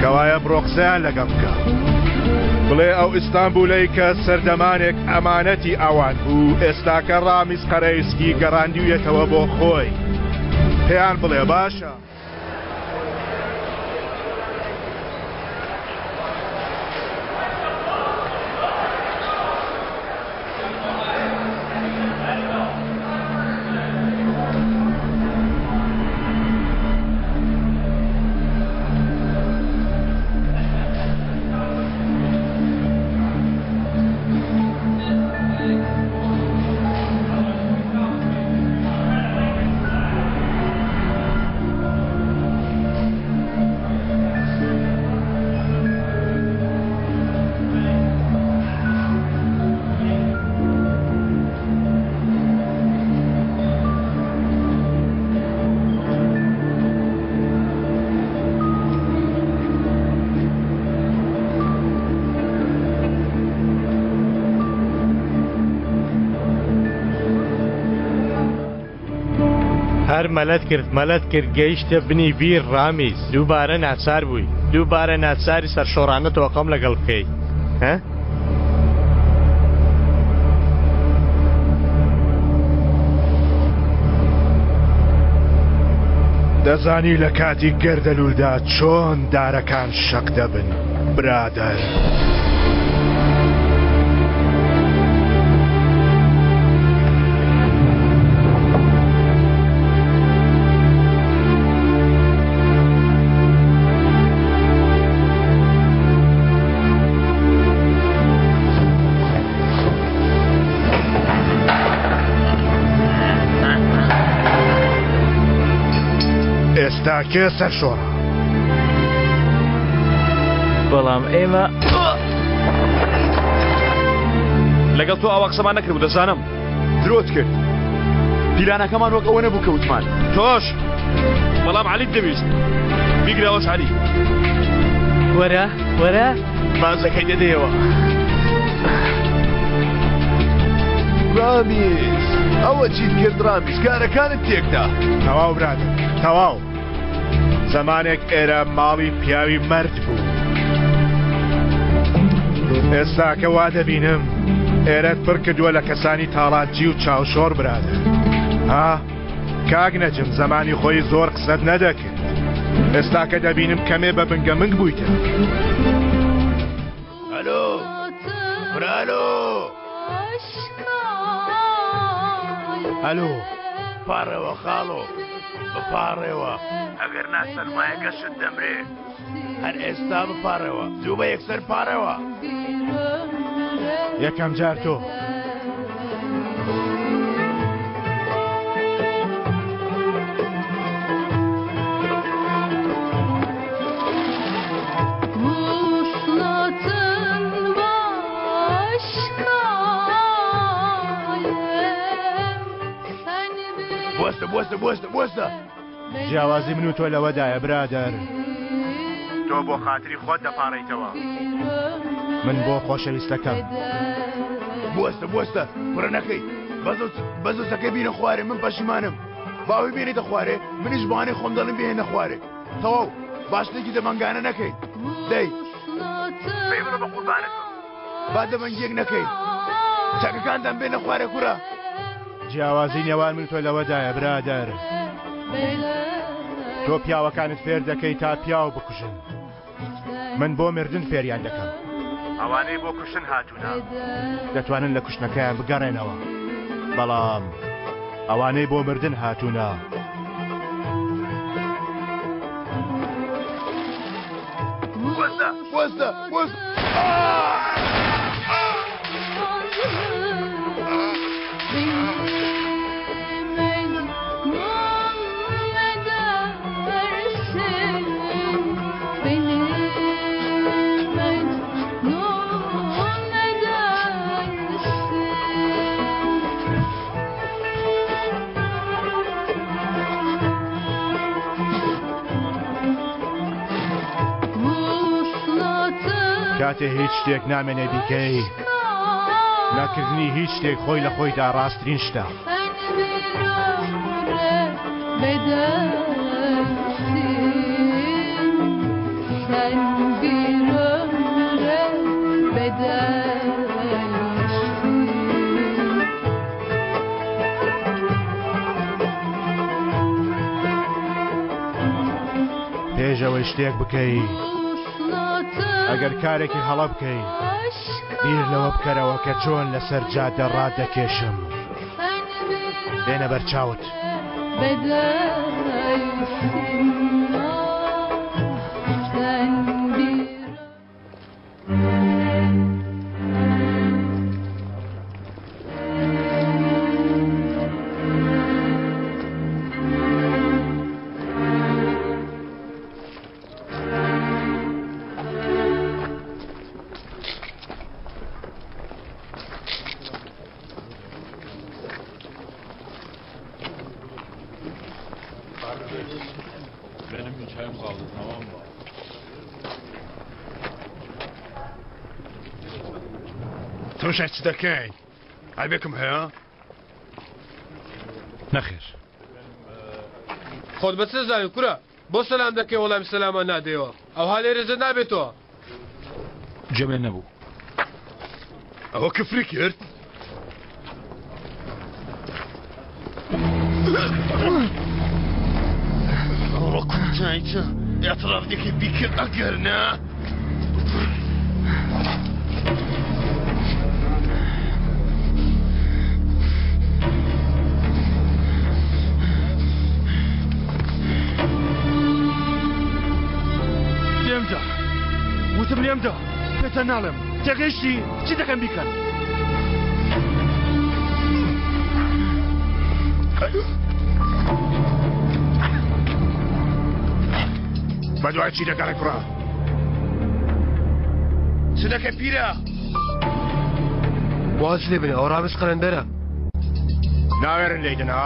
کەوایە بڕۆ قسەیان لەگەڵ بکە. بڵێ ئەو ئیستانبولەی کە سەردەمانێک ئەمانەتی ئەوان بوو، ئێستاکە ڕامیز قەرەیسکی گەڕاندوویەتەوە بۆ خۆی. پێیان بڵێ باشە. هەر مەلەت کرد مەلەت کرد گەیشتە بنی بیر ڕامیز دووبارە ناچار بووی دووبارە ناچاری سەرشۆڕانە تۆقەم لەگەڵ بکەی ها؟ دەزانی لە کاتی گەردەلوولدا چۆن دارەکان شەق دەبن برادەر. ئێستا کێ سەرشۆڕە؟ بەڵام ئێمە لەگەڵ تۆ ئاوا قسەمان نەکردبوو دەزانم. درۆت کرد. پیلانەکەمان وەک ئەوە نەبوو کە وتمان. تۆش بەڵام عەلیت دەویست. بیگرە ئەوەش عەلی. وەرە وەرە. بازەکەی دەدەیەوە. ڕامیز ئەوە چیت کرد ڕامیز کارەکانت تێکدا. تەواو برادەر تەواو. زەمانێک ئێرە ماڵی پیاوی مەرد بوو. ئێستاکە وا دەبینم ئێرەت پڕ کردووە لە کەسانی تاڵانچی و چاوشۆڕ برادەر. ها کاک نەجم زەمانی خۆی زۆر قسەت نەدەکرد. ئێستاکە دەبینم کەمێ بە بنگە منگ بوویتە. ئەلۆ کورە ئەلۆ. ئەلۆ. بپاڕێوە خاڵۆ بپاڕێوە ئەگەر نا سەرمایەکەشت دەمرێ هەر ئێستا بپاڕێوە زوو بە یەکسەر پاڕێوە. یەکەم جار تۆ. بوەستە بوەستە بوەستە بوەستە. جیاوازی من و تۆ لەوەدایە برادەر تۆ بۆ خاتری خۆت دەپاڕێیتەوە من بۆ خۆشەویستەکەم. بوەستە بوەستە کوڕە نەکەی بەزۆچەکەی بینە خوارێ من پەشیمانم باوی بێنیتە خوارێ منیش بانێ خۆم دەڵێم بێنە خوارێ تەواو با شتێکی دەبەنگانە نەکەین دەی پێی بڵێ بە قوربانت بم با دەبەنگیەک نەکەین چەکەکانتان بێنە خوارێ کوڕە. جیاوازی نێوان من تۆ لەوەدایە برادەر تۆ پیاوەکانت فێر دەکەی تا پیاو بکوژن من بۆ مردن فێریان دەکەم ئەوانەی بۆ کوشتن هاتوونە دەتوانن لە کوشتنەکەیان بگەڕێنەوە بەڵام ئەوانەی بۆ مردن هاتوونە وەستە وەستە وەستە کاتێ هیچ شتێک نامێنێ بیکەی نەکردنی هیچ شتێک خۆی لە خۆیدا ڕاستترین شتە. Sen. لەوەی شتێک بکەی ئەگەر کارێکی هەڵە بکەی بیر لەوە بکەرەوە کە چۆن لەسەر جادە ڕاتدەکێشم بێنە بەرچاوت. Benim bir çayım kaldı tamam mı? تەمەشای چ دەکەی؟ عەیبێکم هەیە؟ نەخێر. خۆت بە چ دەزانی کورە؟ بۆ سەلام دەکەی وەڵامی سەلامان نادەیەوە؟ ئەوها لێرە جە نابێتەوە. جێم لێ نەبوو. ئەوە کفری کرد؟ ئەوڕۆ کوتایتە اعتراف دەکەی بیکە ئەگەر نا لێمدا وتم لێمدا پێتە ناڵێم تێگەیشتی چی دەکەن بیکەن بەدوای چی دەگەڕێ کوڕە چ دەکەی پیرە واز لێ بنێ ئەو ڕامیز قەلەندەرە ناوێرن لێی دەنا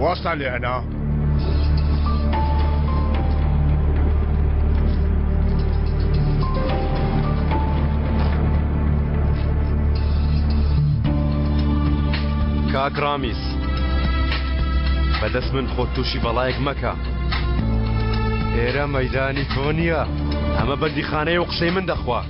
وازتان لێ هێنا کاک ڕامیز بەدەست من خۆت تووشی بەڵایەک مەکە ئێرە مەدانی تۆ نییە ئەمە بەندیخانەیە و قسەی من دەخوا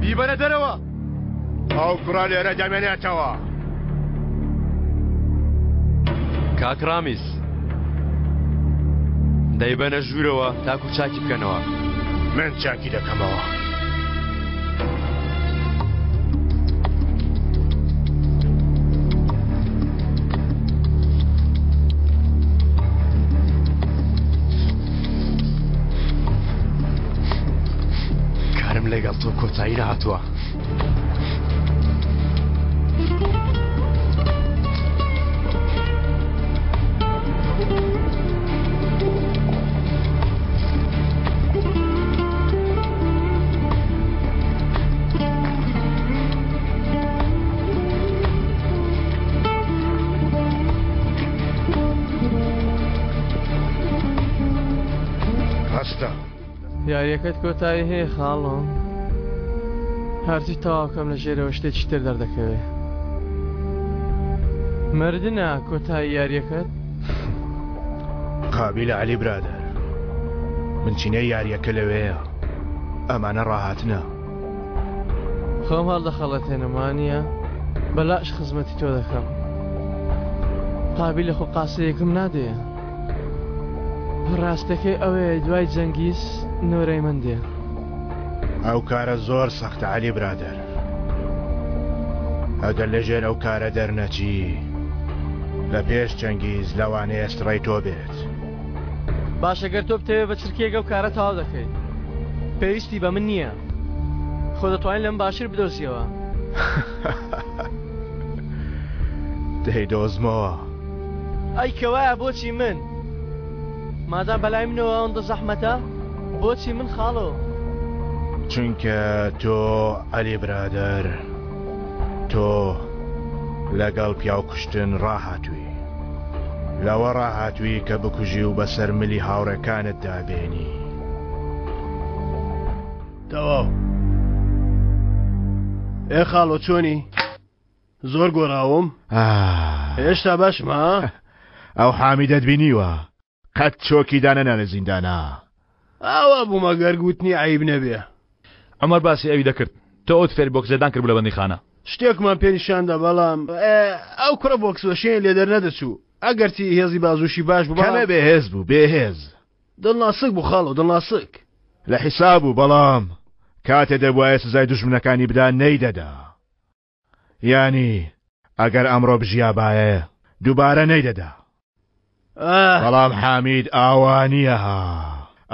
بیبەنە دەرەوە. ئەو کوڕە لێرە دەمێنێتەوە. کاک ڕامیز دەیبەنە ژوورەوە تاکو چاکی بکەنەوە. من چاکی دەکەمەوە. کارم لەگەڵ تۆ کۆتایی نەهاتووە. هەستە. یاریەکەت کۆتایی هەیە خاڵۆ هەرچی تەواوکەم لە ژێرەوە شتێکی تر دەردەکەوێ مردنە کۆتایی یاریەکەت قابیلە عەلی برادەر بنچینەی یاریەکە لەوێیە ئەمانە ڕاهاتنە. خۆم هەڵدەخەڵەتێنم وانییە؟ بەلاش خزمەتی تۆ دەکەم قابیلە خۆ قاسەیەکم نادەیە ڕاستەکەی ئەوەیە دوای جەنگیز نۆرەی من دێ. ئەو کارە زۆر سەختە عەلی برادەر ئەگەر لەژێر ئەو کارە دەرنەچی لە پێش چەنگیز لەوانەیە سڕەی تۆ بێت. باشە گەر تۆ بتەوێ بە چرکەیەک ئەو کارە تەواو دەکەی پێویستی بە من نییە خۆ دەتوانین لەم باشتر بدۆزیەوە. دەیدۆزمەوە. ئەی کەوایە بۆچی من؟ مادام بەلای منەوە ئەوەندە زەحمەتە بۆچی من خاڵۆ؟ چونکە تۆ عەلی برادەر تۆ لەگەڵ پیاو کوشتن ڕاهاتووی لەوە ڕاهاتووی کە بکوژی و بەسەر ملی هاوڕێکانتدا بێنی. تەواو ئێ خاڵۆ چۆنی؟ زۆر گۆڕاوم؟ هێشتا باشم ها؟ ئەو حامیدەت بینیوە قەت چۆکی دانەنا لە زیندانا. ئاوا بوو مەگەر گوتنی عەیب نەبێ. عومەر باسی ئەوی دەکرد. تۆ ئەوت فێری بۆکس لێدان کردبوو لە بەندیخانە. شتێکمان پێ نیشان دا بەڵام ئەو کوڕە بۆکس وەشێنی لێ دەرنەدەچوو ئەگەرچی هێزی بازووشی باش بوو کەمێ بەڵام. بێهێز بوو بێهێز. دڵناسک بوو خاڵۆ دڵناسک. لە حیساب بوو بەڵام کاتێ دەبوایە سزای دوژمنەکانی بدا نەیدەدا. یانی ئەگەر ئەمڕۆ بژیابایە دووبارە نەیدەدا. بەڵام حامید ئاوا نییە ها.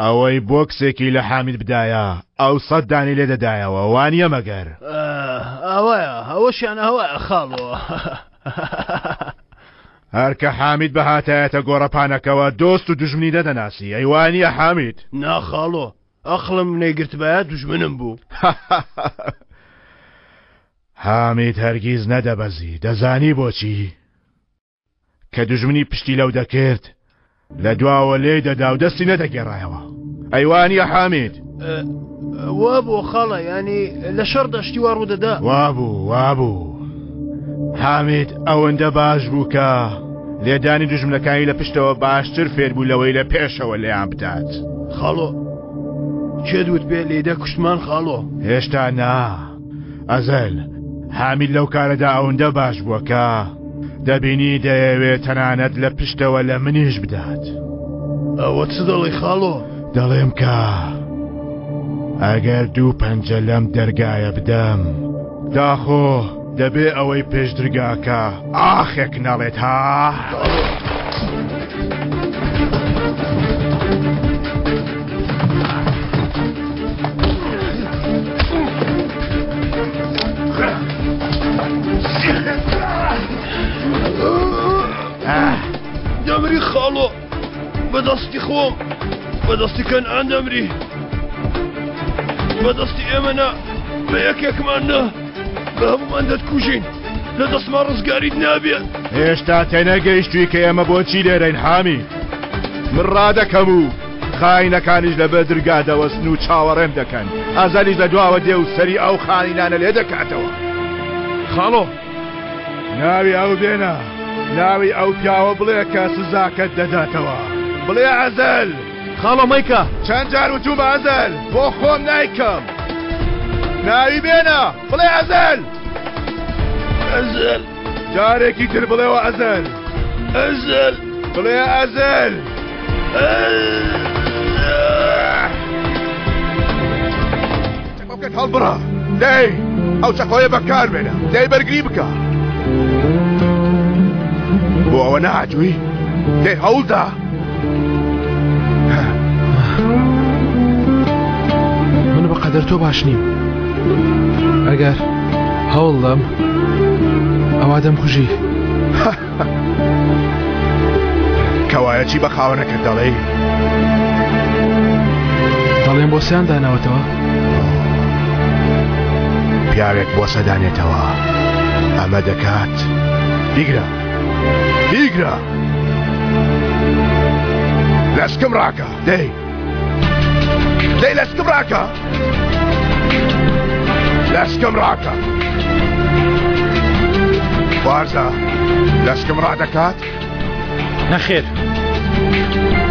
ئەوەی بۆکسێکی لە حامید بدایە ئەو سەد دانی لێ دەدایەوە وانییە مەگەر؟ ئاوایە ئەوەشیان ئاوایە خاڵۆ. هەر کە حامید بهاتایەتە گۆڕەپانەکەوە دۆست و دوژمنی نەدەناسی ئەی وانییە حامید؟ نا خاڵۆ ئەقڵم نەیگرتبایە دوژمنم بوو. حامید هەرگیز نەدەبەزی دەزانی بۆچی؟ کە دوژمنی پشتی لەو دەکرد لە دواوە لێی دەدا و دەستی نەدەگێڕایەوە ئەی وانییە حامید؟ وابوو خاڵە ینی لە شەڕ دەشتی وا ڕوودەدا وابوو وابوو حامید ئەوەندە باش بوو کە لێدانی دوژمنەکانی لە پشتەوە باشتر فێر بوو لەوەی لە پێشەوە لێیان بدات. خاڵۆ کێ دوت بێ لێدە کوشتمان خاڵۆ؟ هێشتا نا ئەزەل حامید لەو کارەدا ئەوەندە باش بووە کە دەبینی دەیەوێت تەنانەت لە پشتەوە لە منیش بدات. ئەوە چ دەڵێی خاڵۆ؟ دەڵێم کە ئەگەر دوو پەنجە لەم دەرگایە بدەم داخۆ دەبێ ئەوەی پێش درگاکە ئاخێک نەڵێت ها؟ دەمری خاڵۆ بەدەستی خۆم بەدەستی کەنعان دەمری بەدەستی ئێمە نا بە یەکێکمان نا بە هەمومان دەتکوژین لە دەستمان ڕزگاریت نابێ هێشتا تێنەگەیشتووی کە ئێمە بۆچی لێرەین حامی من ڕادەکەم و خاینەکانیش لە بەر درگا دەوەستن و چاوەڕێم دەکەن ئازەلیش لە دواوە دێ و سەری ئەو خاینانە لێ دەکاتەوە. خاڵۆ! ناوی ئەو بێنە، ناوی ئەو پیاوە بڵێ کە سزاکەت دەداتەوە. بڵێ ئەزەل! خاڵۆ مەیکە! چەند جار وتوومە ئەزەل، بۆ خۆم نایکەم. ناوی بێنە، بڵێ ئەزەل! ئەزەل! جارێکی تر بڵێوە ئەزەل! ئەزەل! بڵێ ئەزەل! چەقۆکەت هەڵبڕە دەی ئەو چەقۆیە بەکار بێنە دەی بەرگری بکە بۆ ئەوە نەهاتووی دەی هەوڵدا من بە قەدەر تۆ باش نیم ئەگەر هەوڵدەم ئەوا دەمکوژی. کەوایە چی بە خاوەنەکەت دەڵێی؟ دەڵێم بۆسەیان داناوەتەوە. پیاوێک بۆسە دانێتەوە ئەمە دەکات بیگرە بیگرە لەسکم ڕاکە دەی دەی لەسکم ڕاکە لەسکم ڕاکە بارزا لەسکم ڕادەکات نەخێر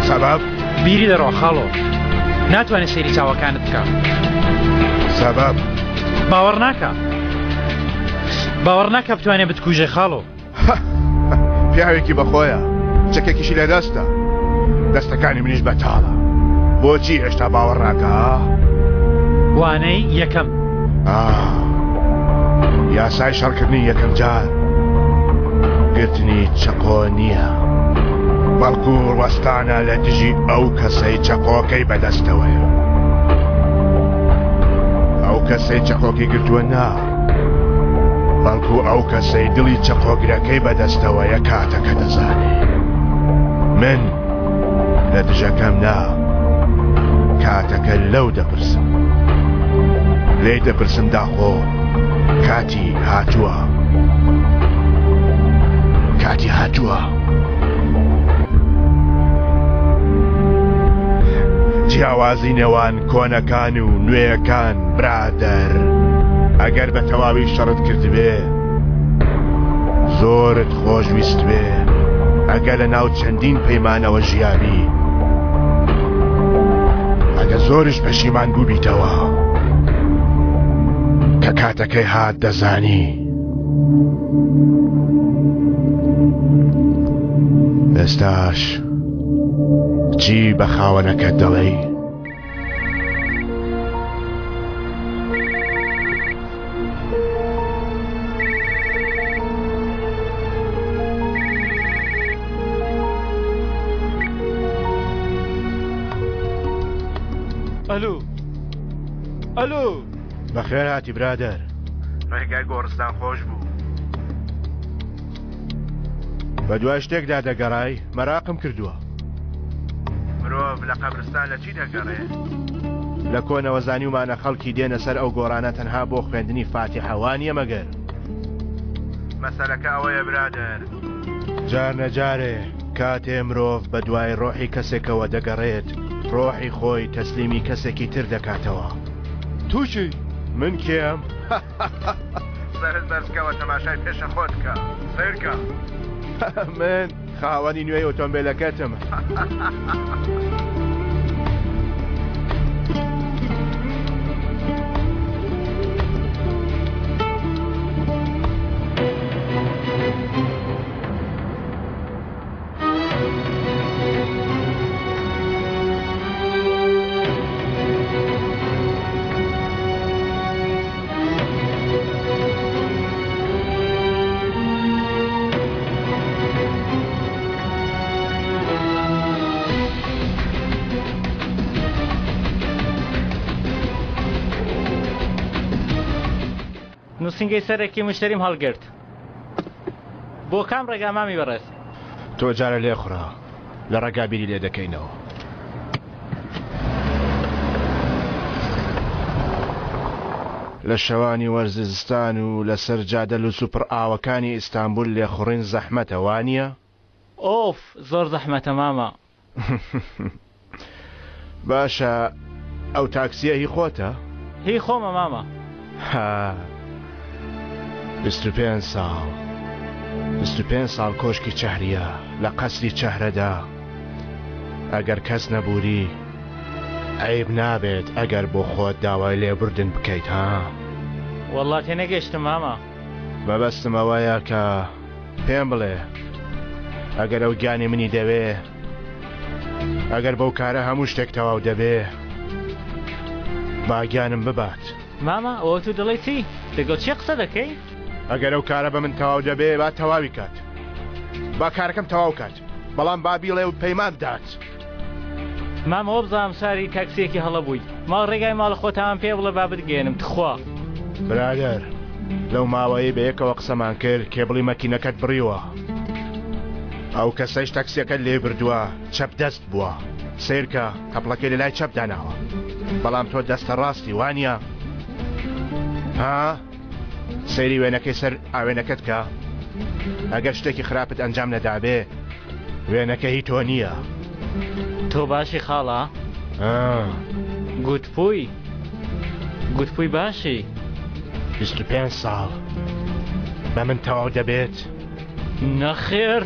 سەبەب بیری دەڕۆ خاڵۆ ناتوانێت سەیری چاوەکانت بکە سەبەب باوەڕ ناکە باوەڕ ناکە بتوانێت بتکوژێ خاڵۆ پیاوێکی بەخۆیە چەکێکیشی لە دەستە دەستەکانی منیش بەتاڵە بۆچی هێشتا باوەڕ ناکا؟ وانەی یەکەم یاسای شەڕکردنی یەکەم جار گرتنی چەقۆ نییە بەڵکو وەستانە لە دژی ئەو کەسەی چەقۆکەی بەدەستەوەیە ئەو کەسەی چەقۆکی گرتووە نا بەڵکو ئەو کەسەی دڵی چەقۆگرەکەی بەدەستەوەیە کاتەکە دەزانێ من لە دژەکەم نا کاتەکە لەو دەپرسم لێی دەپرسم داخۆ کاتی هاتووە کاتی هاتووە جیاوازی نێوان کۆنەکان و نوێیەکان برادەر ئەگەر بە تەواوی شەڕت کردبێ زۆرت خۆشویستبێ. ئەگەر لە ناو چەندین پەیمانەوە ژیابی، ئەگە زۆریش پەشیمان بووبیتەوە، کە کاتەکەی هات دەزانی. ئێستاش چی بە خاوەنەکەت دەڵێی؟ ئەلو ئەلو بەخێر هاتی برادەر ڕێگای گۆڕستان خۆش بوو بە دوای شتێکدا دەگەڕای مەراقم کردووە مرۆڤ لە قەبرستان لە چی دەگەڕێ؟ لە کۆنەوە زانیومانە خەڵکی دێنە سەر ئەو گۆڕانە تەنها بۆ خوێندنی فاتیحە وانیە مەگەر؟ مەسەلەکە ئەوەیە برادەر جار نەجارێ کاتێ مرۆڤ بە دوای ڕۆحی کەسێکەوە دەگەڕێت ڕۆحی خۆی تەسلیمی کەسێکی تر دەکاتەوە. تۆ کێی؟ من کێم؟ سەرت بەرزکەوە تەماشای پێشە خۆت بکە سەیرکە من خاوەنی نوێی ئۆتۆمبیلەکەتم. نووسینگەی سەرەکی مشتەریم هەڵگرت. بۆ کام ڕێگا مامی بەڕێز؟ تۆ جارە لێخوڕە لە ڕێگا بیری لێ دەکەینەوە. لە شەوانی وەرزی زستان و لەسەر جادە لوس و پڕ ئاوەکانی ئیستانبول لێخوڕین زەحمەتە وانیە؟ ئۆف زۆر زەحمەتە مامە. باشە ئەو تاکسیە هی خۆتە؟ هی خۆمە مامە. ها 25 ساڵ 25 ساڵ کۆشکی چەهریە لە قەسری چەهرەدا ئەگەر کەس نەبووری عیب نابێت ئەگەر بۆ خۆت داوای لێبوردن بکەیت ها؟ وەڵا تێنەگەشتم مامە. مەبەستم ئەوەیە کە پێم بڵێ ئەگەر ئەو گیانی منی دەوێ ئەگەر بەو کارە هەموو شتێک تەواو دەبێ با گیانم ببات. مامە ئەوە تۆ دەڵێی چی؟ لەگەڵ کێ قسە دەکەی؟ ئەگەر ئەو کارە بە من تەواو دەبێ با تەواوی کات. با کارەکەم تەواو کات. بەڵام با بیڵێ و پەیمان بدات. مامە وەبزانم سواری تاکسیەکی هەڵە بووی. ماڵ ڕێگای ماڵە خۆتان پێ بڵێ با بتگەیەنم تخوا. برادەر لەو ماوەیەی بەیەکەوە قسەمان کرد کێبڵی مەکینەکەت بڕیوە. ئەو کەسەیش تەکسیەکەت لێ بردووە چەپ دەست بووە. سەیرکە تەپڵەکەی لەلای چەپ داناوە. بەڵام تۆ دەستە ڕاستی وانیە؟ ها؟ سەیری وێنەکەی سەر ئاوێنەکەت کە. ئەگەر شتێکی خراپت ئەنجام نەدابێ وێنەکە هی تۆ نییە. تۆ باشی خاڵە؟ گوتپوی گوتپوی باشی؟ 25 ساڵ بە من تەواو دەبێت؟ نەخێر.